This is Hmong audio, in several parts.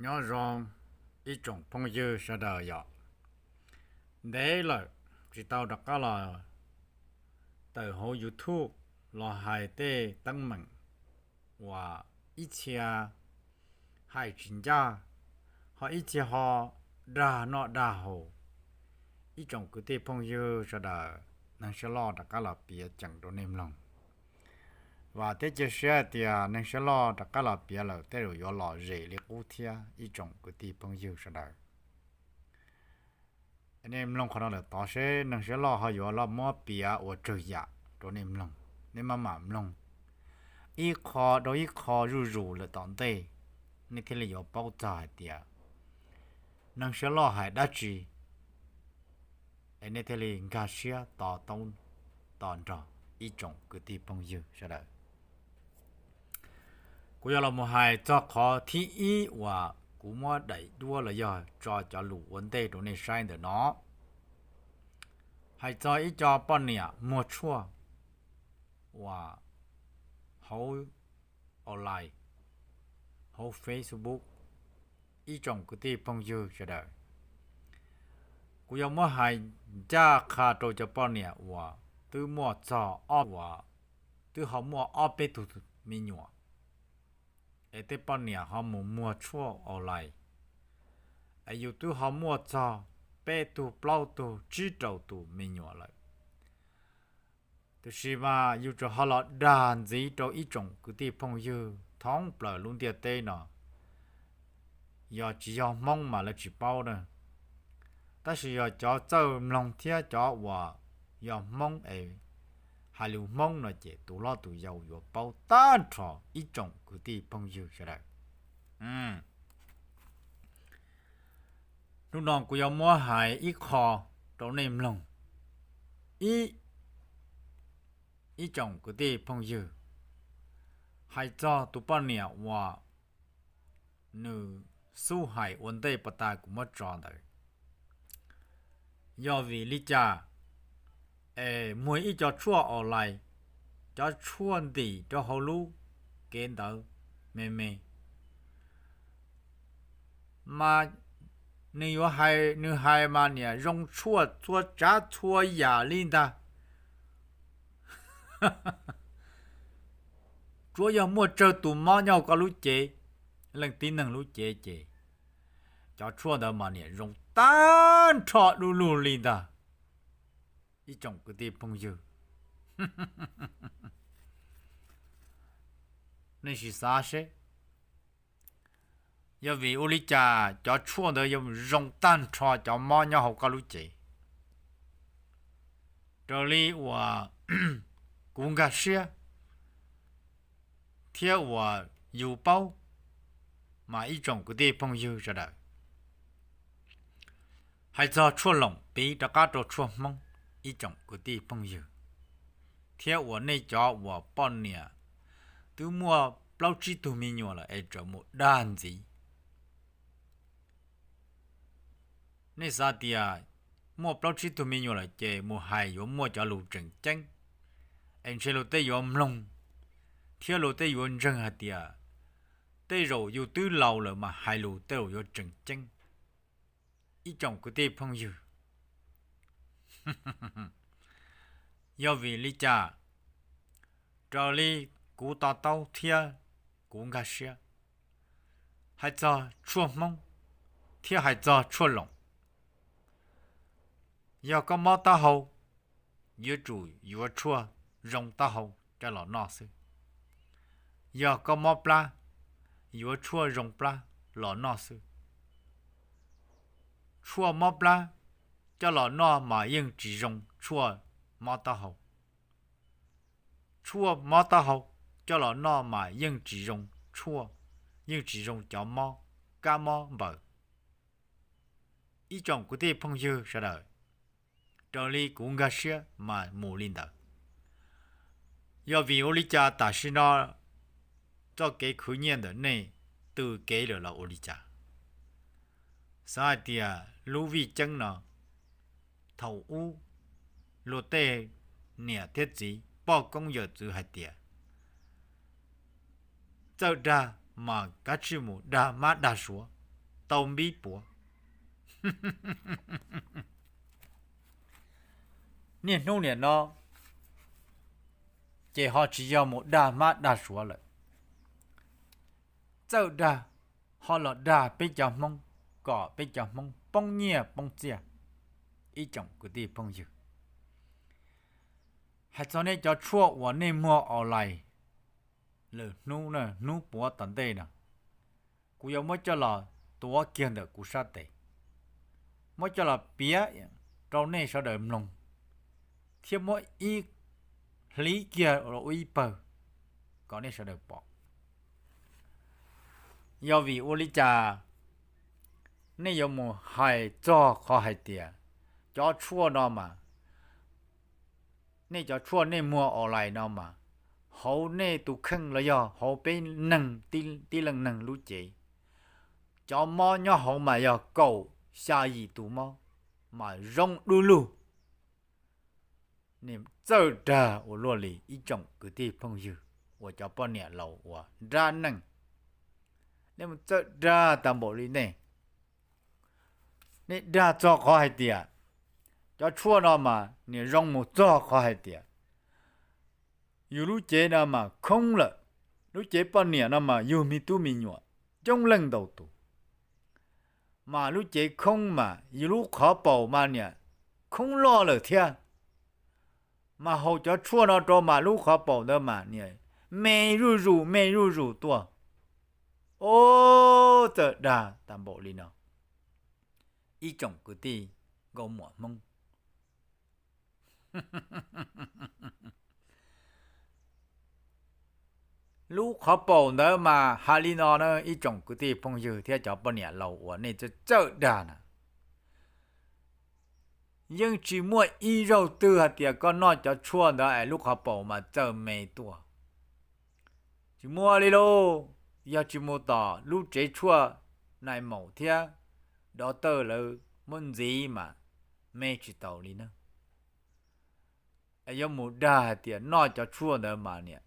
Nyob zoo ib tsoom phooj ywg sawv daws yom. Ntev lawm tsis tau rov qab los tawm hauv YouTube los hais tej teeb meem uas ib txhia hais tsis ncaj, ho ib txhia ho dag noj dag haus. Ib tsoom kwv tij phooj ywg sawv daws, neeg siab loj rov qab los piav ceem rau nej mloog. Vam thiab cia siab hais tias neeg siab loj rov qab los piav lawm tej zaum yuav lom zem li qub thiab ib tsoom kwv tij phooj ywg sawv daws. Nej mloog qhov no lawm tod seb neeg siab loj ho yuav los muab piav ua tsawg yam rau nej mloog, nej maj mam mloog ib qho rau ib qho zuj zus lawm tom ntej, nej thiaj li yuav paub txog hais tias neeg siab loj hais dab tsi, es nej thiaj li nkag siab to taub to nrog ib tsoom kwv tij phooj ywg sawv daws. Kuv yuav los mus hais txog qhov thib ib uas kuv muab daim duab los yog tso cov lus ua ntej rau nej saib ntawm no. Hais txog ib co poj niam muag tshuaj uas hauv online, hauv Facebook, ib tsoom kwv tij phooj ywg sawv daws. Kuv yuav muab hais ncaj qha rau cov poj niam uas twb muaj txog ob uas twb ho muaj ob peb tug me nyuam, es tej poj niam ho mus muag tshuaj online, es yus twb ho muaj txog peb tug plaub tug tsib rau tus me nyuam lawm. Tiam sis mas yus tseem ho los dag ntxiv rau ib tsoom kwv tij phooj ywg thoob plaws lub ntiaj teb no. Yog tsis yog Hmoob mas lawv tsis paub na, tab sis yog cov txawj mloog thiab cov uas yog Hmoob es hais lus Hmoob no ces tus hlob tus yau yuav paub tag nrho ib tsoom kwv tij phooj ywg sawv daws. Hnub no kuv yuav muab hais ib qho rau nej mloog. Ib, ib tsoom kwv tij phooj ywg, hais txog tus poj niam uas nws xub hais ua ntej puag ta kuv muab tso ntawd. Yog vim li cas es muag ib co tshuaj online, cov tshuaj ntim rau hauv lub kev ntawd me me, mas nws yuav hais, nws hais mas niam zoo tshuaj txhua tsav txhua yam li ntag. Tsuav yog muaj tsawg tus mob nyob hauv koj lub cev, leej tib neeg lub cev ces cov tshuaj ntawd mas niam zoo tag nrho du lug li ntag. Ib tsoom kwv tij phooj ywg, nej sim xav seb, yog vim ua li cas cov tshuaj ntawd yuav zoo tag nrho cov mob nyob hauv koj lub cev? Raws li uas kuv nkag siab thiab uas yus paub, mas ib tsoom kwv tij phooj ywg sawv daws, hais txog tshuaj loom piv rov qab rau tshuaj Hmoob, ib tsoom kwv tij phooj ywg, thiab uas nej cov uas poj niam twb muaj plaub tsib tug me nyuam lawm es tseem mus dag ntxiv. Nej xav tias muaj plaub tsib tug me nyuam lawm ces mus hais yuav muaj cov lus tseem ceeb, es ntshe luag tej yuav mloog thiab luag tej yuav ntseeg hais tias tej zaum yus twb laus lawm mas hais lus tej zaum yuav tseem ceeb. Ib tsoom kwv tij phooj ywg, yog vim li cas? Raws li kuv to taub thiab kuv nkag siab, hais txog tshuaj Hmoob thiab hais txog tshuaj loom, yog koj mob taub hau, yuav tsum yuav tshuaj zoo taub hau coj los noj xwb. Yog koj mob plab, yuav tshuaj zoo plab los noj xwb. Tshuaj mob plab coj los noj mas yeej tsis zoo tshuaj mob taub hau. Tshuaj mob taub hau coj los noj mas yeej tsis zoo tshuaj, yeej tsis zoo cov mob, kab mob npaws. Ib tsoom kwv tij phooj ywg sawv daws, raws li kuv nkag siab mas mus li ntawd. Yog vim ua li cas tam sim no txoj kev khwv nyiaj ntawm nej tws kev lawm los ua li cas? Xav hais tias lub vij ceeb no, thaum ub luag tej niam thiab txiv poj koob yawm txwv hais tias txawj dag mas kav tsij mus dag mab dag suav, tau npib puav. Niaj hnub niam no ces ho tsis yog mus dag hmab dag suav lawm, txawj dag, ho los dag peb cov Hmoob, kom peb cov Hmoob poob nyiaj poob txiaj. Ib tsoom kwv tij phooj ywg, hais txog nej cov tshuaj uas nej muag online lwm hnub, hnub puav tom ntej no, kuv yuav muab coj los tuav kiag ntawm kuv sab tes, muab coj los piav rau nej sawv daws mloog, thiab muab ib hliv kiag ua ib pawg kom nej sawv daws pom. Yog vim ua li cas nej yuav mus hais txog qhov hais tias cov tshuaj no mas, nej cov tshuaj nej muag online no mas, hauv nej tus kheej los yog hauv peb neeg, tib leej neeg lub cev, cov mob nyob hauv mas yog kaum xya yim tus mob, mas zoo du lug. Nej txawj dag ua luaj li ib tsoom kwv tij phooj ywg uas cov poj niam laus uas nrab neej, nej mus txawj dag tas npaum li nej. Nej dag txog qhov hais tias cov tshuaj no mas niam zoo mus txog qhov hais tias yus lub cev no mas khoob lawm, lub cev poj niam no mas yug me tub me nyuam coob leej ntau tus, mas lub cev khoob mas yus lub qhov paum mas niam khoob loj lawm thiab. Mas haus cov tshuaj no rau mas lub qhov paum ntawd mas niam me zuj zus me zuj zus tuaj. Ob, txawj dag tas npaum li no, ib tsoom kwv tij nkauj muam Hmoob. Lub qhov paum ntawd mas hais li no na, ib tsoom kwv tij phooj ywg thiab cov poj niam laus uas nej txawj dag na, yeej tsis muaj ib zaug twg hais tias koj noj cov tshuaj ntawd es lub qhov paum mas txawj me tuaj. Tsis muaj li lauj. Yog tsis mus tom lub tsev tshuaj nais maum thiab dov tawj lawv muab ntxiv mas me tsis taus li na. Yuav mus dag hais tias noj cov tshuaj ntawd mas niam,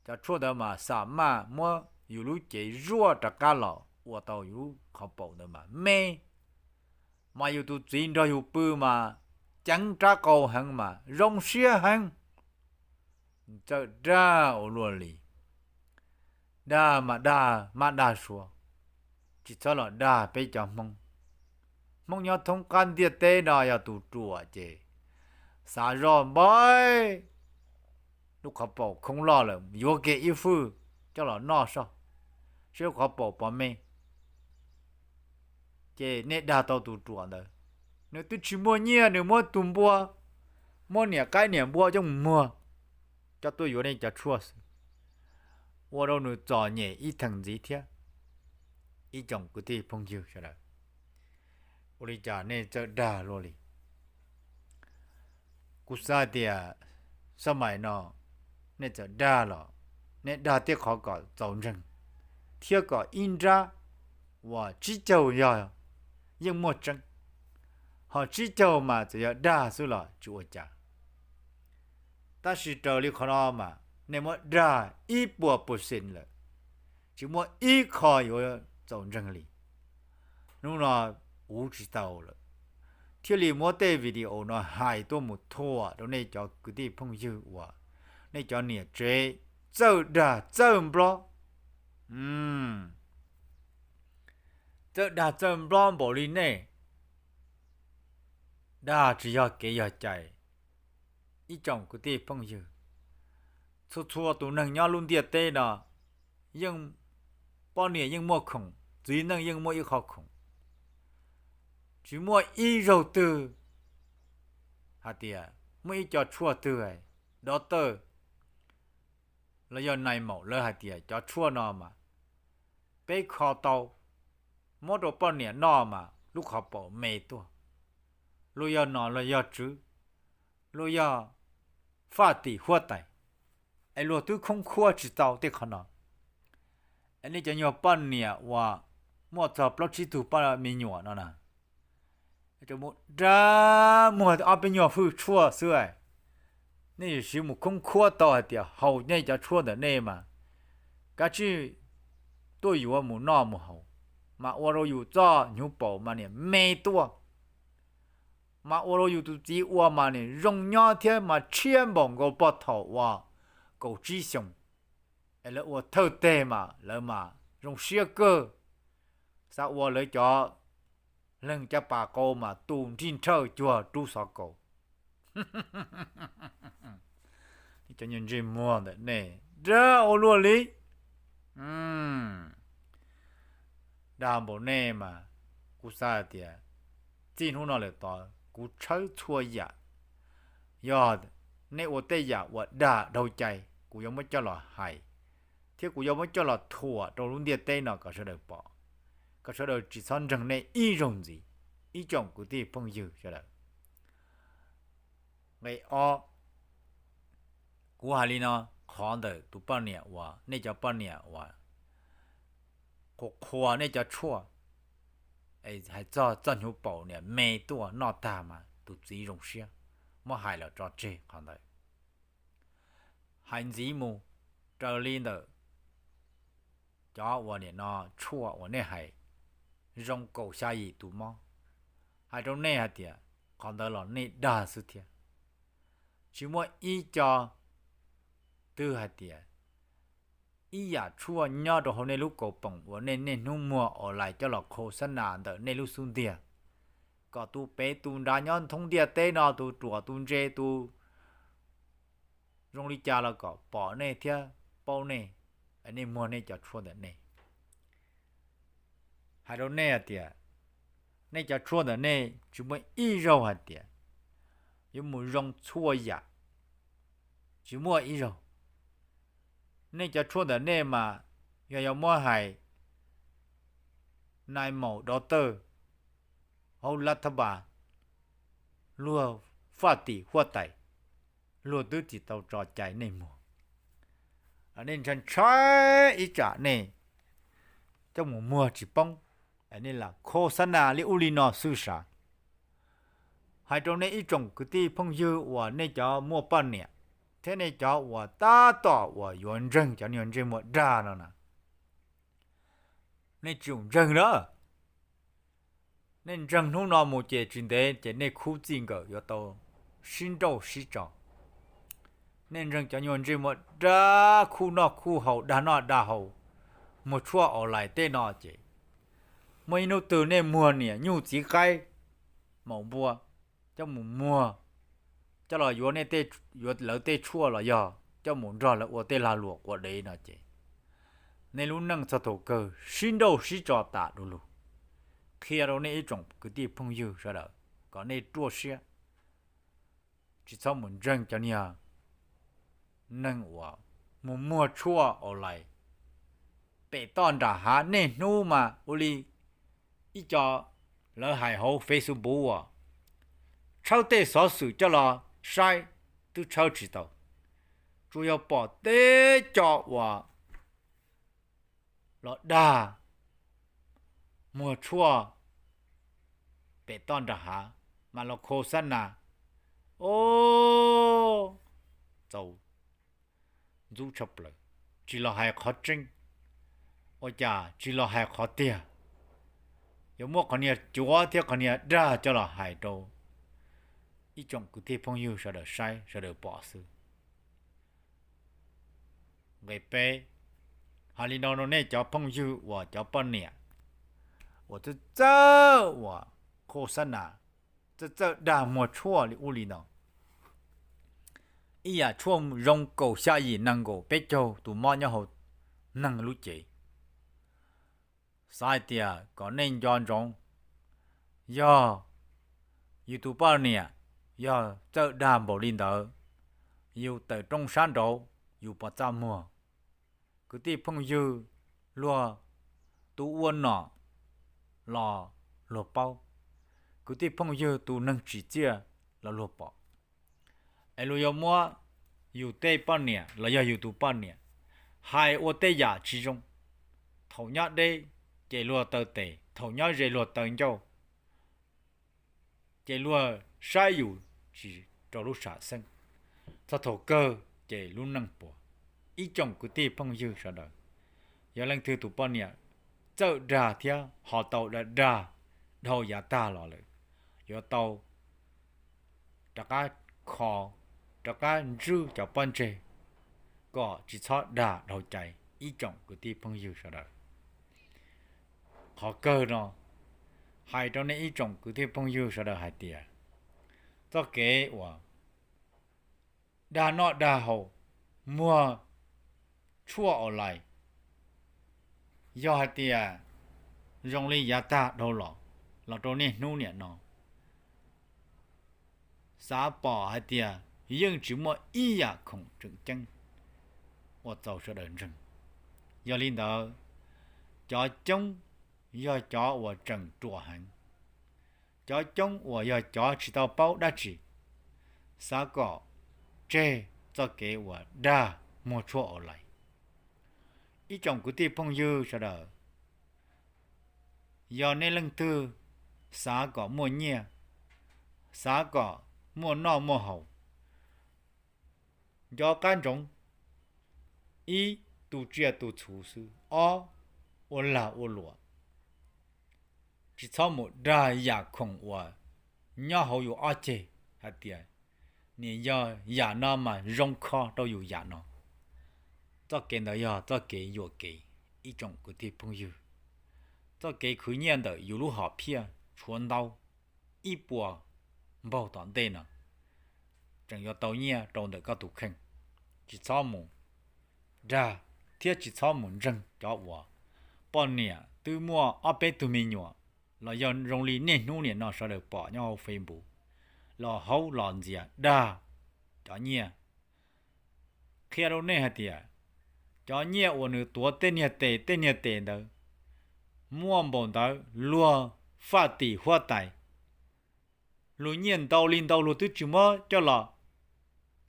cov tshuaj ntawd mas xam maj muab yus lub cev zuaj rov qab los ua tau yus lub qhov paum ntawd mas me, mas yus tus txiv nrog yus pw mas ceev rab qau heev mas zoo siab heev. Txawj dag ua luaj li. Dag mas dag hmab dag suav, tsis txhob los dag peb cov Hmoob. Hmoob nyob thoob qab ntiaj teb no yog tus ruam ces xav zoj npaib, lub qhov paum khoob loj lawm yuav kiag ib fwj coj los noj soj, seb lub qhov paum puas me. Ces nej dag tau tus ruam ntawd, nws twb tsis muaj nyiaj, nws muab tus npua, muab niam qaib niam npua coj mus muag, coj tuaj yuav nej cov tshuaj xwb, ua rau nws txom nyem ib theem ntxiv thiab. Ib tsoom kwv tij phooj ywg sawv daws, ua li cas nej txawj dag luaj li? Kuv xav hais tias xab mais no nej txawm dag los nej dag tej qhov kom txaus ntseeg, thiab kom ib nrab uas tsib caug yog yeej muaj tseeb, ho tsib caug mas txawm yog dag xwb los tsis ua cas. Tab sis raws li qhov no mas nej muab dag ib puas percent lawm, tsis muaj ib qho yuav txaus ntseeg li. Hnub no uv tsis tau lawm, thiaj li muab tej video no hais tuaj mus thuam rau nej cov kwv tij phooj ywg uas nej cov niam tsev txawj dag txawj nplob. Txawj dag txawj nplob npaum li nej, dag tsis yog kev yog cai. Ib tsoom kwv tij phooj ywg, txhua txhua tus neeg nyob lub ntiaj teb no yeej, poj niam yeej muaj khoom, txiv neej yeej muaj ib qho khoom. Tsis muaj ib zaug twg hais tias muaj ib co tshuaj twg, dov tawj los yog nais maum lawv hais tias cov tshuaj no mas peb kho tau, muab rau poj niam noj mas lub qhov paum me tuaj, luag yog nom los yog tswv, luag yog faj tim huab tais, es luag twb khoob khuab tsis tau tej qhov no. Es nej cov nyuag poj niam uas muaj txog plaub tsib tug poj me nyuam no na, mus dag muag ob peb nyuag fwj tshuaj xwb, nej yuav siv mus khoob khuab tau hais tias haus nej cov tshuaj ntawm nej mas kav tsij tuaj yuav mus noj mus haus. mas ua rau yus txoj hnyuv paum mas niam me tuaj, mas ua rau yus tus txiv ua mas niam zoo nyob thiab mas tshiab npaum nkaus pog thaum uas kaum tsib xyoos, es lawv ua thawj teg mas lawv mas zoo siab kawg, xav ua lawv cov leeg caj pas qau mas tu nrig nrhawj cuag rub xov kaus. Cov nyuag ntsej muag ntawm nej dag ua luaj li, dag npaum nej mas kuv xav hais tias txij hnub no lawm tod kuv tshawb txhua yam. Yog nej ua tej yam uas dag dhau cai, kuv yuav muab coj los hais, thiab kuv yuav muab coj los thuam rau lub ntiaj teb no kom sawv daws pom, kom sawv daws tsis txhob ntseeg nej ib zaug ntxiv, ib tsoom kwv tij phooj ywg sawv daws. Nqe ob, kuv hais li no, qhov ntawm tus poj niam uas nej cov poj niam uas qhuas qhuas nej cov tshuaj, hais txog txoj hnyuv paum niam me tuaj noj tag mas tus txiv zoo siab, muab hais los tso tseg qhov ntawd. Hais ntxiv mus, raws li ntawm cov uas nim no tshuaj uas nej hais zoo kaum xya yim tus mob, hais rau nej hais tias qhov ntawd los nej dag xwb thiab. Tsis muaj ib co twg hais tias ib yam tshuaj nyob rau hauv nej lub kaus poom uas nej niaj hnub muag online coj los khos xab nas ntawm nej lub xub ntiag, kom tus pem tus nrad nyob thoob ntiaj teb no, tus ruam tus ntse, tus zoo li cas los kom pom nej thiab paub nej, nej muag nej cov tshuaj ntawm nej. Hais rau nej hais tias nej cov tshuaj ntawm nej tsis muaj ib zaug hais tias yuav mus zoo txhua yam, tsis muaj ib zaug. Nej cov tshuaj ntawm nej mas yog yuav muab hais nai maum dov tawj hauv lav thab npas, luag faj tim huab tais, luag twb tsis tau tso cai nej muag. Nej ntshai ntshai ib tsam nej coj mus muag tsis poob, nej lam khos xab nas li ub li no xwb sav. Hais rau nej ib tsoom kwv tij phooj ywg uas nej cov muaj poj niam, thiab nej cov uas tab tom uas yuav ntseeg cov niag ntsej muag dag no na, nej tsis txhob ntseeg na. Nej ntseeg hnub no mus ces tsis ntev ces nej khub txij nkawm yuav tau sib nrauj sib tso. Nej ntseeg cov nyuag ntsej muag dag khuj noj khuj haus, dag noj dag haus, muag tshuaj online tej no ces muaj ib hnub twg nej muag niam nyuj txiv qaib, maum npua, coj mus muag, coj los yuav, yuav lawv tej tshuaj los yog coj mus nrog lawv ua tej lag luam quav dev no ces nej lub neej txog thaum kawg sib nrauj sib tso tas du lug. Qhia rau nej ib tsoom kwv tij phooj ywg sawv daws kom nej ruaj siab, tsis txhob mus ntseeg cov niag neeg uas mus muag tshuaj online pem toj nram hav. Niaj hnub mas ua li ib co lawv hais hauv Facebook uas tshawb tej xov xwm coj los saib twb tshawb tsis tau, tsuas yog pom tej co uas los dag muag tshuaj pem toj nram hav mas los khos xab nas. Ob, txaus ntxub tshaj plaws, tsis los hais qhov tseeb, ua cas tsis los hais qhov tiag, yuav muab qhov niag cuav thiab qhov niag dag coj los hais rau ib tsoom kwv tij phooj ywg sawv daws saib sawv daws pom xwb. Nqe peb, hais li no rau nej cov phooj ywg uas cov poj niam uas txawj txawj uas khos xab nas, txawj txawj dag muag tshuaj li ub li no, ib yam tshuaj zoo kaum xya yim nees nkaum peb caug tus mob nyob hauv neeg lub cev. Xav hais tias kom nej nco ntsoov, yog yus tus poj niam yog txawj dag npaum li ntawd, yus tawm rooj sab nraud yus puas txaj muag? Kwv tij phooj ywg, luag tus ua nom los luag paub, kwv tij phooj ywg, tus neeg tsim txiaj los luag pom. Es luag yuav muab yus tej poj niam los yog yus tus poj niam hais ua tej yam tsis zoo. Thaum nyob deb ces luag taw tes, thaum nyob ze luag taw ncauj, ces luag saib yus tsis rau lub sam xeeb. Txog thaum kawg ces lub neej puas. Ib tsoom kwv tij phooj ywg sawv daws, yog leej twg tus poj niam txawj dag thiab ho tau dag dag dhau yav tag los lawm, yuav tau rov qab kho, rov qab ntswj cov pob ntseg kom tsis txhob dag dhau cai ib tsoom kwv tij phooj ywg sawv daws. Qhov kawg no hais rau nej ib tsoom kwv tij phooj ywg sawv daws hais tias txoj kev uas dag noj dag haus muag tshuaj online, yog hais tias zoo li yav tag dhau los, los rau niaj hnub niam no, xav pom hais tias yeej tsis muaj ib yam khoom tseem ceeb ua txaus sawv daws ntseeg. Yog li ntawd, cov coob yog cov uas tseem ruam heev, cov coob uas yog cov tsis tau paub dab tsi, xav kom tseg txoj kev uas dag muag tshuaj online. Ib tsoom kwv tij phooj ywg sawv daws, yog nej leej twg xav kom muaj nyiaj, xav kom muaj noj muaj haus, nco qab ntsoov, ib, tu tsiaj tu txhu xwb, ob, ua lag ua luam, tsis txhob mus dag yam khoom uas nyob hauv yus ob ceg hais tias, nim yog yam no mas zoo kho rau yus yam no. Txoj kev ntawd yog txoj kev yuam kev ib tsoom kwv tij phooj ywg. Txoj kev khwv nyiaj ntawm yus lub hom phiaj tshuav ntau ib puas npaug tom ntej no tseem yuav tau nyiaj rau ntawm koj tus kheej. Tsis txhob mus dag thiab tsis txhob mus ntseeg cov uas poj niam twb muaj ob peb tug me nyuam los yog zoo li niaj hnub niam no sawv daws pom nyob hauv Facebook los haub los ntxias dag cov nyiaj. Qhia rau nej hais tias cov nyiaj uas nws tuav tej niag tes tej niag tes ntawd muaj npaum ntawd luag faj tim huab tais, luag nyiaj ntau li ntau luag twb tsis muab coj los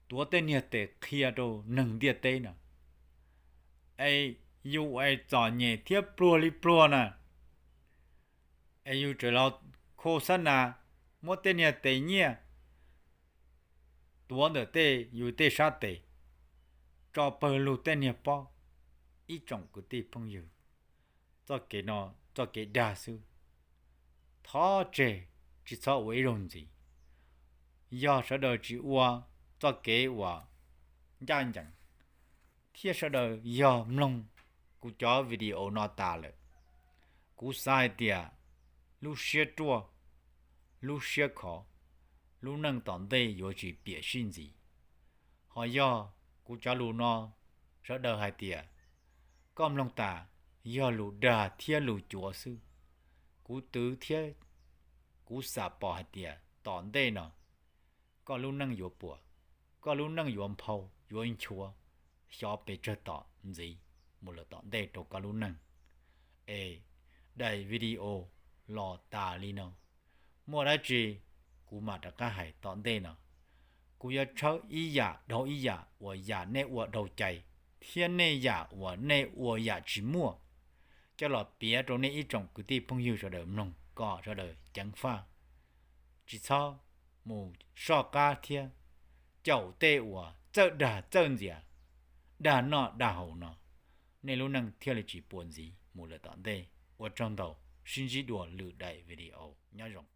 tuav tej niag tes qhia rau neeg ntiaj teb no. Es yus es txom nyem thiab pluag li pluag na, es yus tseem los khos xab nas muab tej niag tes nyiaj tuav ntawm tej yus tej sab tes tso pawg lug tej niag pob. Ib tsoom kwv tij phooj ywg, txoj kev no txoj kev dag xwb, thov tseg, tsis txhob ua ib zaug ntxiv. Yog sawv daws tsis ua txoj kev uas ncaj ncees thiab sawv daws yog mloog kuv cov video no tas lawm, kuv xav hais tias lub siab ruaj, lub siab khov, lub neej tom ntej yuav tsis piam sij ntxiv. Ho yog kuv cov lus no sawv daws hais tias koj mloog tas yog lus dag thiab lus cuav xwb, kuv twv thiab kuv xam pom hais tias tom ntej no koj lub neej yuav puas, koj lub neej yuav nphau yuav nchuav, xyov pes tsawg tom ntxiv mus lawm tom ntej rau koj lub neej. Es daim video los tas li no, muaj dab tsi kuv mam rov qab hais tom ntej no. Kuv yuav tshawb ib yam dhau ib yam uas yam nej ua dhau cai thiab nej yam uas nej ua yam tsis muaj coj los piav rau nej ib tsoom kwv tij phooj ywg sawv daws mloog kom sawv daws ceev faj, tsis txhob mus soj qab thiab caum tej uas txawj dag txawj ntxias, dag noj dag haus no, nej lub neej thiaj li tsis puas ntxiv mus lawm tom ntej. Ua tsaug ntau, sib ntsib dua lwm daim video, nyob zoo.